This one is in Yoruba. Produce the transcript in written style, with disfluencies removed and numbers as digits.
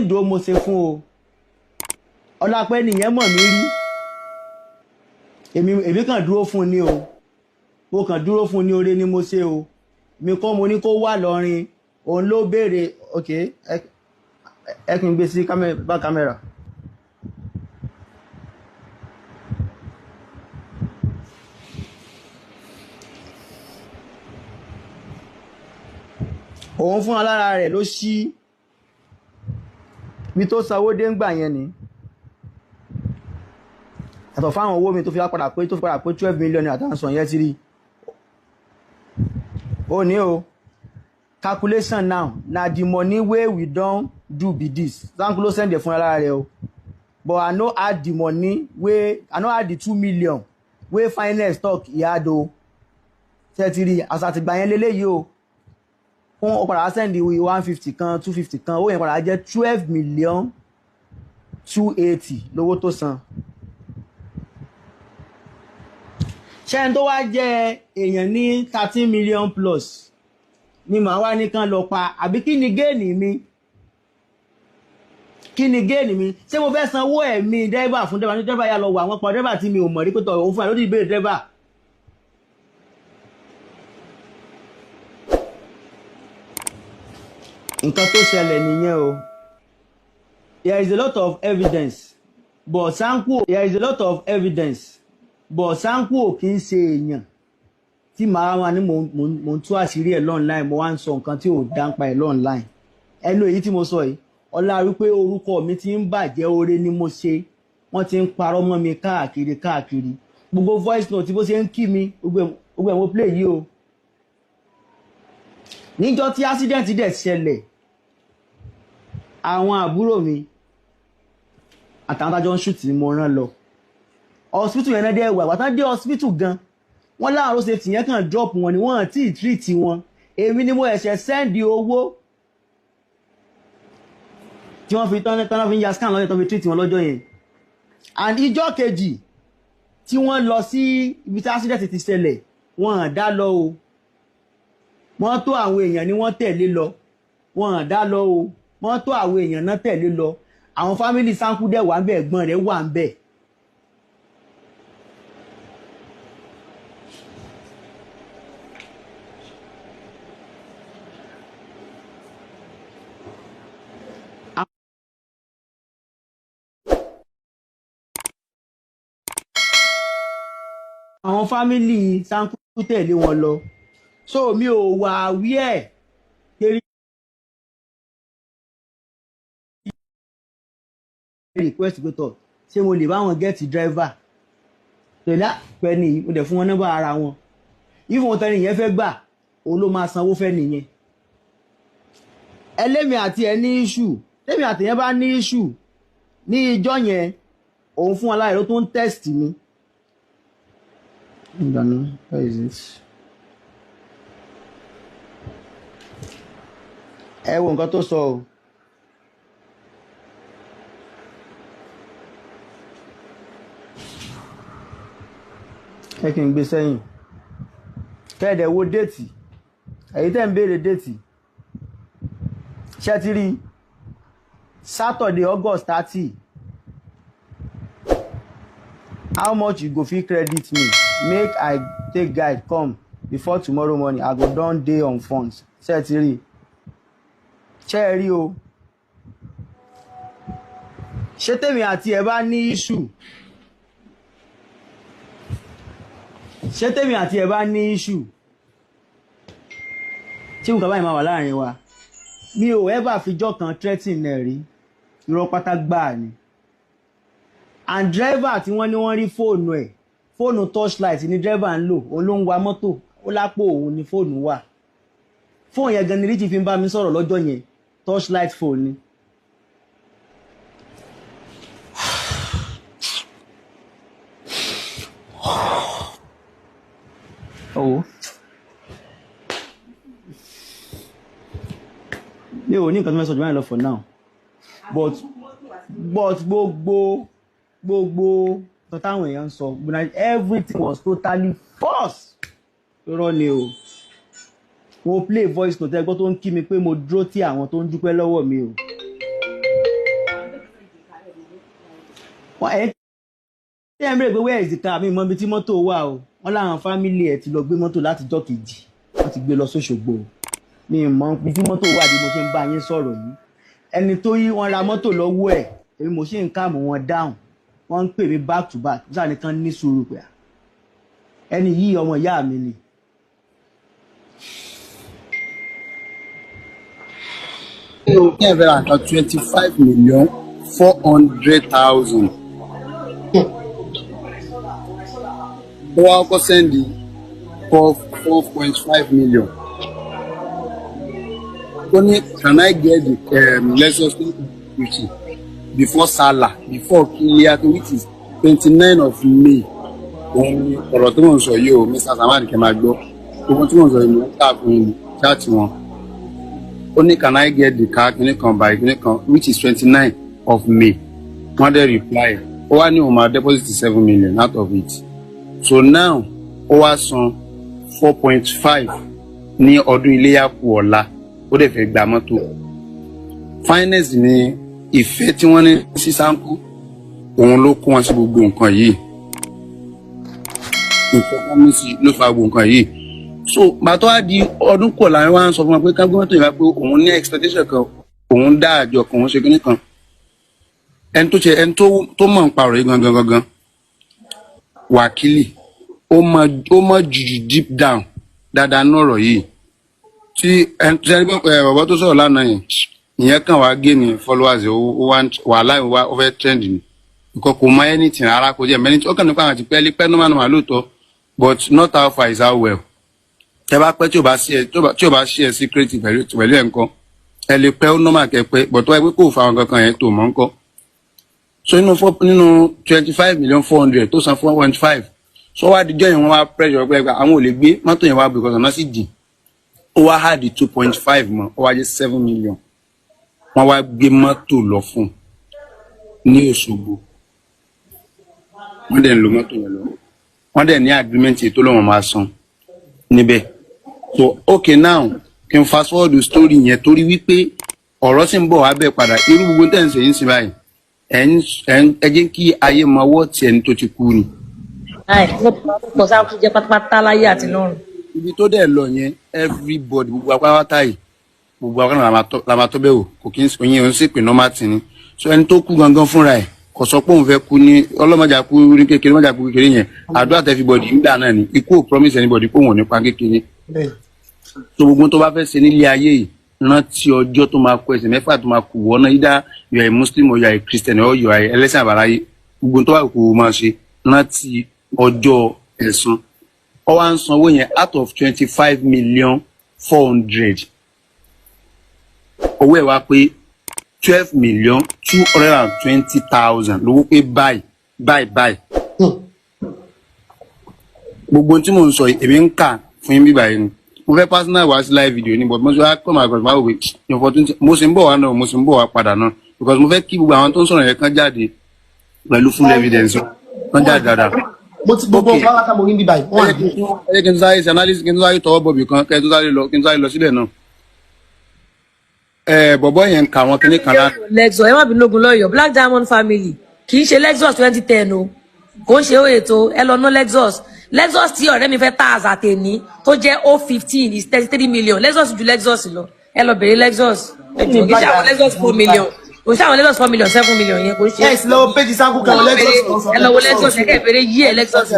Ìdúró mo ṣe fún o. Ọlápẹ́ nìyẹn mọ̀ mí rí. Èmi kàn dúró fún ni o. Mo kàn dúró fún ni, oore ni mo ṣe o. Mi kọ́ mo ní kó wà lọ́rin, òun ló béèrè. Ok, ẹ kí n gbé sí bá kámẹ́rà. Òun fún alára rẹ̀ ló ṣí ibi tó sanwó dé ń gbà yẹn ni, yàtọ̀ fáwọn owó mi tó fi wá padà pé, tó fi padà pé 12 million naira tá à ń sọ yẹn ti rí. Ó ní o, calculation now na the money wey we don do be this. Sanku ló send ẹ̀ fún alára rẹ̀ o, but I no add the money wey I no add the 2 million wey finance talk e add o. Ṣe ti rí àṣà àtìgbà yẹn lélẹ́yìí o? Fún ó padà send 150 kan, 250 kan, owó yẹn padà jẹ́ 12 million 280 lówó tó san. Ṣẹ́ni tó wá jẹ́ èèyàn ní 13 million plus ni màá wá ní kán lọ pa, àbí kí ni gain mi? Kí ni gain mi? Ṣé mo fẹ́ sanwó ẹ̀mí dẹ́rẹ́bà fún dẹ́rẹ́bà ní dẹ́rẹ́bà yà lọ wà wọ́n pa dẹ́rẹ́bà tí mi ò mọ̀ rí pé tọ̀ òun fún ẹ lórí ìbéèrè dẹ́rẹ́bà. Nǹkan tó ṣẹlẹ̀ nìyẹn o. There is a lot of evidence, but Sanku, there is a lot of evidence, but Sanku ò kì í ṣe èèyàn tí màá wà ní mò ń tú àṣírí ẹ̀ online. Mo wá ń sọ nǹkan tí ò dáńpa ẹ̀ online. Ẹnu èyí tí mo sọ yìí, ọlá wípé orúkọ mi ti ń bàjẹ́, oore ni mo ṣe. Wọ́n ti ń parọ́ mọ́ mi káàkiri káàkiri. Gbogbo voice note tí bó ṣe ń kí mi, gbogbo ẹ̀ mo play yìí o. Níjọ́ tí accident dẹ̀ ṣẹlẹ̀, àwọn àbúrò mi àtàwọn tájọ́ ń shoot ni mo rán lọ hospital yẹn náà. Dẹ́ wà wàtá dé hospital gan, wọ́n láàárọ̀ safety yẹn kàn drop wọn ni, wọ́n tí ì treat wọn. Èmi ni mo ẹ̀ṣẹ̀ send owó tí wọ́n fi tán tán fi ń ya scan lọ́jọ́ tó fi treat wọn lọ́jọ́ yẹn. And ìjọ́ kejì tí wọ́n lọ sí ibi tí accident ti ṣẹlẹ̀, wọ́n à dá lọ o. Wọ́n tó àwọn èèyàn ni wọ́n tẹ̀lé lọ. Wọ́n à dá lọ o. Wọ́n tó àwọn èèyàn náà tẹ̀lé lọ. Àwọn family Sanku dẹ̀ wà ń bẹ̀, ẹ̀gbọ́n rẹ̀ wà ń bẹ̀. Àwọn family Sanku tẹ̀lé wọn lọ, so mi ò wà wí ẹ̀ pé request pé tọ̀, ṣé mo lè bá wọn get driver tẹ̀lé pẹ́ ní. Mo dẹ̀ fún wọn nọ́mbà ara wọn. Ìfún tẹ́ni yẹn fẹ́ gbà, òun ló máa sanwó fẹ́ nìyẹn. Ẹlẹ́mi àti ẹ ní issue, tẹ́mi àti yẹn bá ní issue ní ìjọ yẹn, òun fún aláìró ló tó ń text mi. Ìdáná, where is it? Ẹ wo nǹkan tó sọ o. Ẹ kí n gbé sẹ́yìn kẹ́ẹ̀dẹ̀ wo date. Èyí tẹ́ ń béèrè date, ṣé ti rí? Saturday, August 30. How much you go fit credit me make I take guide come before tomorrow morning? I go don dey on funds. Ṣé ti rí? Ṣé ẹ rí o? Ṣé tèmi àti ẹ bá ní issue, ṣé tèmi àti ẹ bá ní issue tí nǹkan báyìí máa wà láàrin wa? Mi ò ever fijọ́ kan threatening ẹ̀ rí. Irọ́ pátá gbáà ni. And driver tí wọ́n ní wọ́n rí fóònù ẹ̀, fóònù torchlight ni driver ń lò. Òun ló ń wa mọ́tò, ó lápò òun ni fóònù wà. Fóònù yẹn gan ni Richie fi ń bá mi sọ̀rọ̀ lọ́jọ́ yẹn. Torchlight phone ni. Oh. Mi ò ní nǹkan tó fẹ́ sọ jù báyìí lọ for now, but gbogbo nǹkan táwọn èèyàn ń sọ, everything was totally false. Irọ́ ni o. Mo play voice note, ẹgbọ́n tó ń kí mi pé mo dúró tí àwọn tó ń dúpẹ́ lọ́wọ́ mi o. Wọ́n ẹ̀ tí ẹ̀ ń bèrè pé where is the car, mi mọ ibi tí mọ́tò wà o. Wọ́n láwọn family ẹ̀ ti lọ gbé mọ́tò láti jọ́ kejì, wọ́n ti gbé lọ sóṣogbo. Mi mọ ibi tí mọ́tò wà bí mo ṣe ń bá yín sọ̀rọ̀ yìí. Ẹni tó yí wọ́n ra mọ́tò lọ́wọ́ ẹ̀, èmi mo ṣe ń calm wọn down. Wọ́n ń pè mí back to back. Sáà nìkan ní sùúrù pé ẹni yìí ọmọ ìyá mi ni. Kí ẹ fẹ́ ra nǹkan 25,400,000, ó wá kọ́kọ́ send 4.5 million. Ó ní, "Can I get the Lexus 250 before Sallah, before Iléyá?" Which is 29 of May. Òun ni ọ̀rọ̀ tí mò ń sọ yìí o. Mr Samad, kẹ́ máa gbọ́ gbogbo tí mò ń sọ yìí, mò ń kà fún yín chat wọn. Ó ní, "Can I get the car kìíní kan by kìíní kan?" Which is 29 of May. Wọ́n dẹ̀ reply. Ó wá ní òun máa deposit 7 million out of it. So now ó wá san 4.5 ní ọdún iléyà kù ọ̀la. Ó dẹ̀ fẹ́ gba mọ́tò. Finance ni ìfẹ́ tí wọ́n ní sí Sanku, òun ló kó wọn sí gbogbo nǹkan yìí. Nǹkan wọn ní sí ló fa gbogbo nǹkan yìí. So gbàtọ́ á di ọdún kọ̀ láwọn wá ń sọ fún wọn pé ká gbé mọ́tò yìí wá, pé òun ní expectation kan, òun dá àjọ kan, òun ṣe kíní kan. Ẹni tó ṣe, ẹni tó mọ̀ ń parọ̀ yìí gangan gangan, wákìlì, ó mọ jùjù deep down dáadáa ní ọ̀rọ̀ yìí. Tí ẹni tí ẹni ẹ bàbá tó sọ̀rọ̀ lánàá yẹn, ìyẹn kàn wá gain followers. Ó wá wàhálà, wá ó fẹ́ trend ni. Nǹkan kò mọ anything rárá, kò jẹ́ mẹ́ni ó kàn nípa àwọn àti pẹ́ẹ́lí pẹ́ normal normal lóòótọ́, but not how far is how well. Tẹ bá pẹ́, tí ò bá sí ẹ, tí ò bá sí ẹ secret pẹ̀lú ẹ̀ ńkọ́? Ẹ lè pẹ́, ó normal kẹ pẹ́, but tó wáyé pé kò fa àwọn kankan yẹn tó mọ̀ ńkọ́? So nínú 25,400,000 tó san 4.5, so wá dijọ́ yẹn, wọ́n wá pressure pé àwọn ò lè gbé mọ́tò yẹn wá because ọ̀nà sì jìn. Ó wá add 2.5 mọ́, ó wá jẹ́ 7 million. Wọ́n wá gbé mọ́tò lọ fún un ní Òṣogbo. Wọ́n dẹ̀ ń lo mọ́tò yẹn lọ. Wọ́n dẹ̀ ní agreement tó lọ́wọ́ máa san níbẹ̀. So okay, now kí n fast forward the story yẹn, torí wípé ọ̀rọ̀ sì ń bọ̀ wá bẹ́ẹ̀ padà. Irú gbogbo tẹ̀ ń ṣe yín sí báyìí, ẹ̀ ń ẹ jẹ́ kí ayé mọ ọwọ́ tí ẹni tó ti kú ni. Láì kò sáà jẹ́ pátápátá láyé àti lọ́run. Ibi tó dẹ̀ lọ yẹn, everybody, gbogbo apáwátá yìí, gbogbo apá náà la máa tọ́ bẹ́ẹ̀ wò. Kò kí n oyin òun sì pè normal tì ní. So ẹni tó kú gangan fúnra ẹ̀ kò sọ pé òun fẹ́ kú ní ọlọ́mọdé kú ní kékeré, mọ́jà kú kékeré yẹn. Àdúrà tẹ́ everybody ń gbà náà ni. Ikú ò promise anybody pé òun ò ní pa kékeré. So gbogbo tó bá fẹ́ ṣe nílé ayé yìí, rántí ọjọ́ tó máa kọ ẹsẹ̀ mẹ́fà tó máa kù wọ́n náà. Either you are a Muslim or you are a Christian or you are a ẹlẹ́sìn àbáláyé, gbogbo tó bá kù ó máa ṣe, rántí ọjọ́ ẹ̀san. Ó wá ń sanwó yẹn out of 25,400,000. Owó ẹ̀ wá pé 12,220,000 lówó pé báyìí báyìí báyìí. Gbogbo tí mò ń sọ yìí, èmi ń kà fún yín bíbáyìí ni. Mo fẹ́ personal wá sí live video ni, but mo ṣe wá come across, máa wò pé ní opportunity. Mo sì ń bọ̀ wá náà, mo sì ń bọ̀ wá padà náà, because mo fẹ́ kí gbogbo àwọn tó ń sọ̀rọ̀ yẹn kán jáde pẹ̀lú full evidence, kán jáde dáadáa. Mo ti gbogbo Okay. nǹkan láta mo rí níbí báyìí wọ́n Ẹ jẹ́ kí n sáré ṣe analysis, kí n sáré tọwọ́ bọ̀bì kan, kí n sáré lọ, kí n sáré lọ síbẹ̀ náà. Ẹ bọ̀bọ̀ yẹn ń ka àwọn kinní kan lára. Lexus, ẹ má bínú, ogun lọ́yọ̀ Black Diamond Family, kì í ṣe Lexus 2010 o, kò ń ṣe ó ètò ẹ lọ ná Lexus. Lexus tí ọ̀rẹ́ mi fẹ́ tá àzà tèní tó jẹ́ 015 is 33 million. Lexus ju Lexus lọ. Ẹ lọ bèrè Lexus. Ẹ jọ̀ọ́, kì í ṣe àwọn Lexus 4 million, kò ṣe àwọn Lexus 4 million, 7 million yẹn, kò ń ṣe. Ẹ sì lọ́wọ́ péjì Sanku kan Lexus kan sọ. Ẹ lọ wo Lexus, ẹ kẹ́ ẹ bèrè yí ẹ Lexus.